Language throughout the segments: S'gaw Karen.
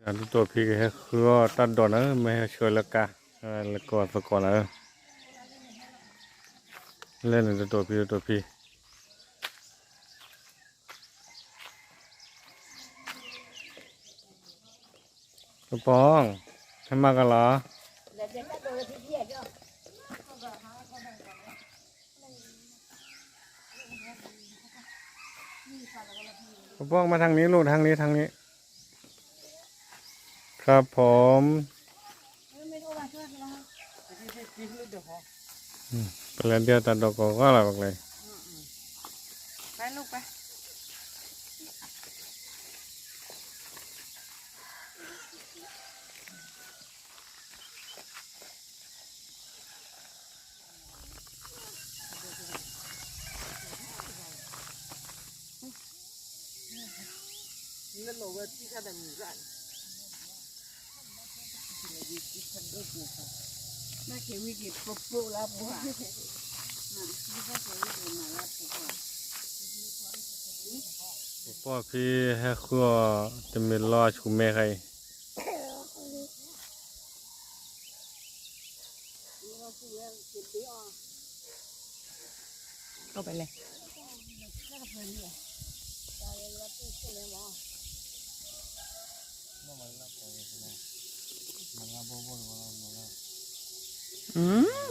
တတိာ်ဖံကဟဲဃုအီၣ်တၢ်ဒိးနၤဧၢ, မ့ၢ်ဟဲဆှၢလၢကါ, လၢကီၢ်သကိးနၤဧၢ, လဲၣ်န့ၣ်တတိာ်ဖံ တတိာ်ဖံ ပပီၢ်, ဟဲမၤကလီၤ, ပပီၢ်မၤทางนี้ลูก ทางนี้ ทางนี้ ครับผม ပလဲၤဒၣ်တၢ်ဒိးကိးဂၤလီၤ ပကလဲၤ ပပီၢ်ဖံဟဲဃုအီၤ တမ့ၢ်လီၤဆူၣ်မဲခါအံၤ ကလဲၣ်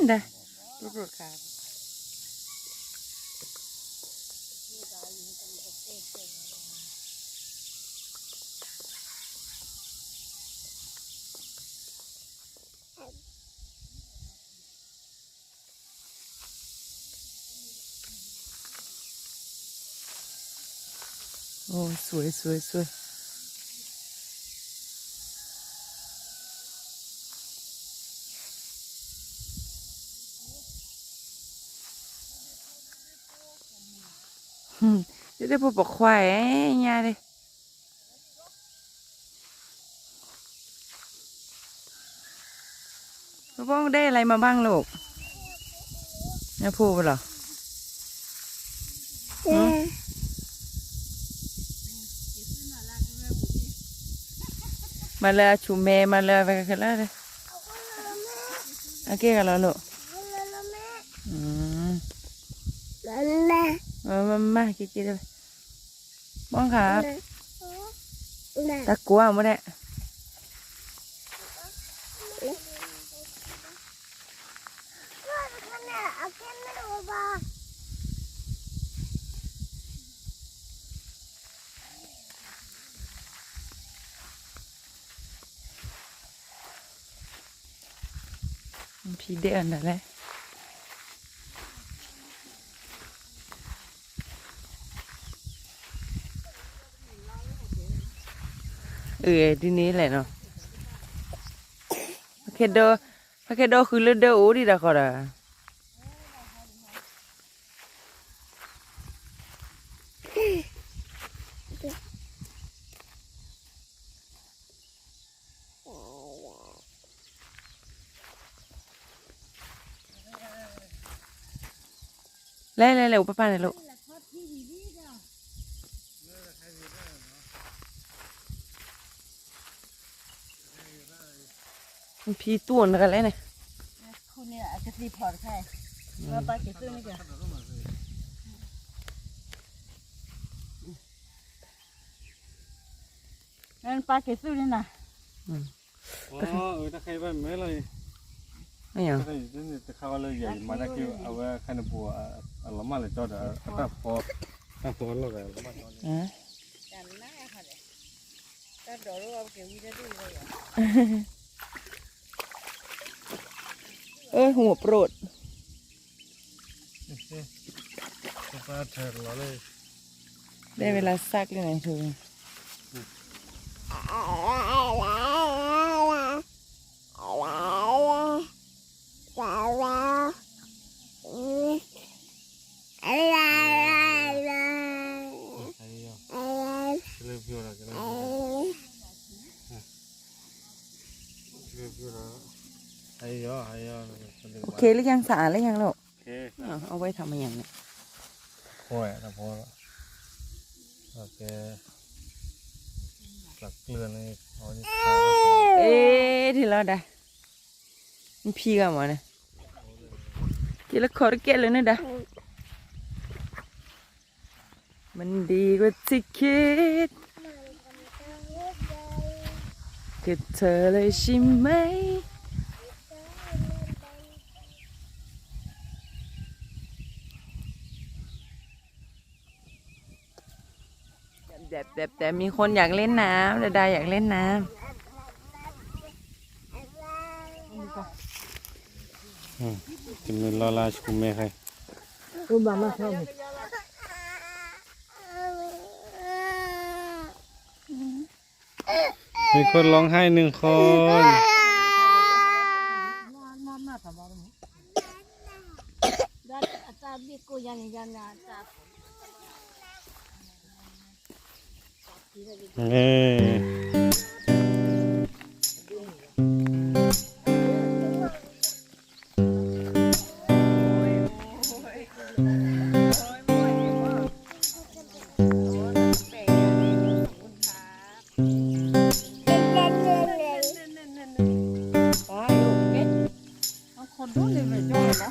ဒၣ် အိၣ် စှဲး စှဲး စှဲး တဲတဲဖိပိာ်ခွါအဲၣ်ညါဒၣ် ပပီၢ်ကဒဲလၢမၤဘၣ် ลูก နဖိပလီၤ မၤလၢအဆူၣ်မဲ မၤလၢအဝဲခဲလၢာ် အကဲဂၤလီၤ ลูก မၤမၤကဲကဲ မ့ၢ်ခါ တၢ်ကိးအမူဒဲး ဖံဒဲးအီၤဒၣ်လဲၣ် အၢ ဒ်န့ၣ်လဲၣ်နီၤ ဖဲခဲဒိ ဖဲခဲဒိဃုာ်လၢဒၢအိၣ်ဒံးတၢ်ဃီဒီး လဲၤလဲၤလဲၤ အိၣ်ပၢ်ပၢ်န့ၣ် ลูก ဖံတူၢ်နကလဲၣ်န့ၣ် ပၢ်က့ၤသူၣ်န့ၣ် တၢ်ခဲအံၤဘၣ်မဲလီၤအံၤ တၢ်ခဲအံၤတခါဝဲလၢယၤ ယမၤတၢ်က့ၤ အဝဲခါန့ၣ်ပူၤ အလီၤမၢ်လၢကၠီဒီး အတၢ်ဖီ တၢ်ဖီလီၤဂာ်လီၤမၢ်ကၠီန့ၣ် တၢ်ဒိး အ หัวปรด ได้เวลาซักแล้วไงเธอ โอเคหรือยัง สะอาดหรือยังลูก โอเค อ่ะ เอาไว้ทำอะไรอย่างเนี่ย โอเค หลักเกลือนี่ เอานี่ ဒၣ်, နဖံဂၤမးန့ၣ်, က့ၤလၢခီတကဲလၢန့ၣ်ဒၣ်, မနုၤဒ်ဝဲ ticket ကထၢလၢရှိမး แต่มีคนอยากเล่นน้ำ ดาดาอยากเล่นน้ำ อืม จะมีลอลาชูแม่ใคร มีคนร้องไห้หนึ่งคน เออ คนดูเลยไม่จ้อยนะ